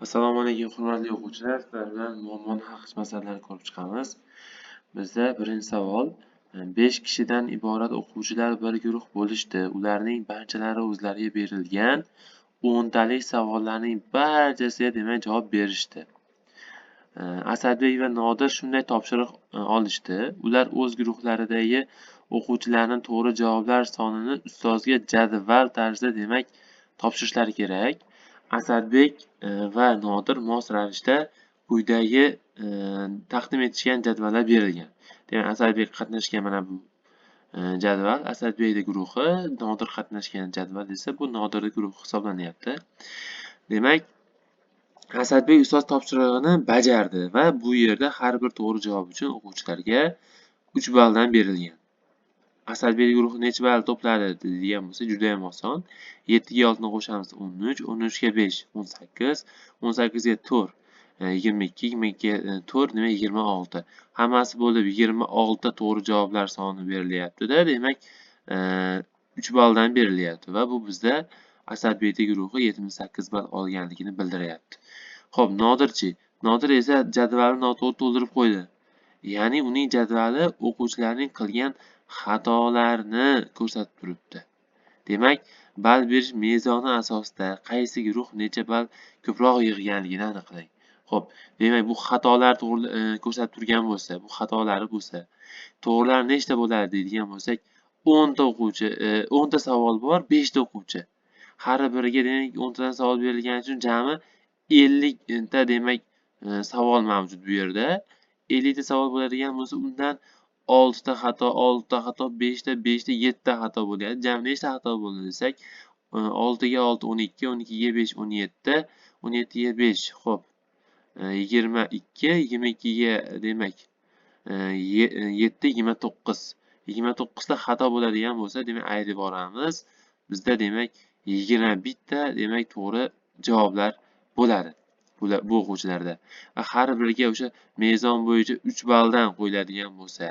Assalomu alaykum, hurmatli o'quvchilar. Sizlar bilan muammoni hal qilish masalalarini ko'rib chiqamiz. Bizda birinchi savol: 5 kishidan iborat o'quvchilar bir guruh bo'lishdi. Ularning barchalari o'zlariga berilgan 10 talik savollarning barchasiga, demak, javob berishdi. Asadbek va Nodir shunday topshiriq olishdi. Ular o'z guruhlaridagi o'quvchilarning to'g'ri javoblar sonini ustozga jadval tarzida, demak, topshirishlari kerak. Asadbek va Nodir mos ravishda quyidagi taqdim etishgan jadvallar berilgan. Demak, Asadbek qatnashgan mana bu jadval Asadbekni guruhi, Nodir qatnashgan jadval esa bu Nodirning guruhi hisoblanyapti. Demak, Asadbek ustoz topshirig'ini bajardi va bu yerda har bir to'g'ri javob uchun o'quvchilarga 3 balldan berilgan. Asadbek guruhi necha ball to'pladi degan bo'lsa, juda ham oson. 7 ga 6 ni qo'shamiz, 13, 13 ga 5, 18, 18 ga 4, 22, 22 ga 4, demak, 26. Hammasi bo'lib 26 to'g'ri javoblar soni berilyapti-da, demak, 3 balldan berilyapti va bu bizda Asadbekning guruhi 78 ball olganligini bildiryapti. Xo'p, Nodirchi? Nodir esa jadvalni noto'g'ri to'ldirib qo'ydi. Ya'ni uning jadvali o'quvchilarning qilgan xatolarini ko'rsatib turibdi. Demak, ball berish mezoni asosida qaysi guruh necha ball ko'proq yig'ganligini aniqlang. Xo'p, demak, bu xatolar to'g'ri ko'rsatib turgan bo'lsa, bu xatolari bo'lsa, to'g'rilar nechta bo'ladi deydigan bo'lsak, 10 ta o'quvchi, 10 ta savol bor, 5 ta o'quvchi. Har biriga, demak, 10 tadan savol berilgani uchun jami 50 ta, demak, savol mavjud bu yerda. 50 ta savol bo'ladigan bo'lsa, undan 6 ta xato, 6 ta xato, 5 ta, 5 ta, 7 ta xato bo'lyapti. Jami nechta xato bo'ldi desak, 6 ga 6 12, 12 ga 5 17, 17 ga 5, xo'p, 22, 22 ga, demak, 7, 29. 29 ta xato bo'ladigan bo'lsa, demak, ayirib yuboramiz. Bizda, demak, 21 ta, demak, to'g'ri javoblar bo'ladi bu o'quvchilarda. Va har biriga o'sha mezon bo'yicha 3 balldan qo'yiladigan bo'lsa,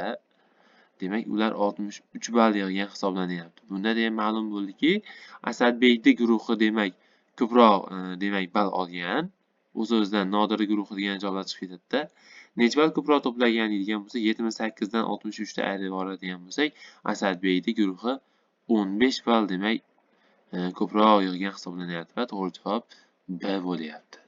demak, ular 63 ball yig'gan hisoblanyapti. Bunda demak ma'lum bo'ldiki, Asadbekning guruhi, demak, ko'proq demak, ball olgan. O'z-o'zidan Nodir guruhi degan javoblar chiqib ketadi-da. Necha ball ko'proq to'plagan deydigan bo'lsa, 78 dan 63 ta ayirib yuboradigan bo'lsak, Asadbekning guruhi 15 ball, demak, ko'proq yig'gan hisoblanyapti va to'g'ri javob B bo'lyapti.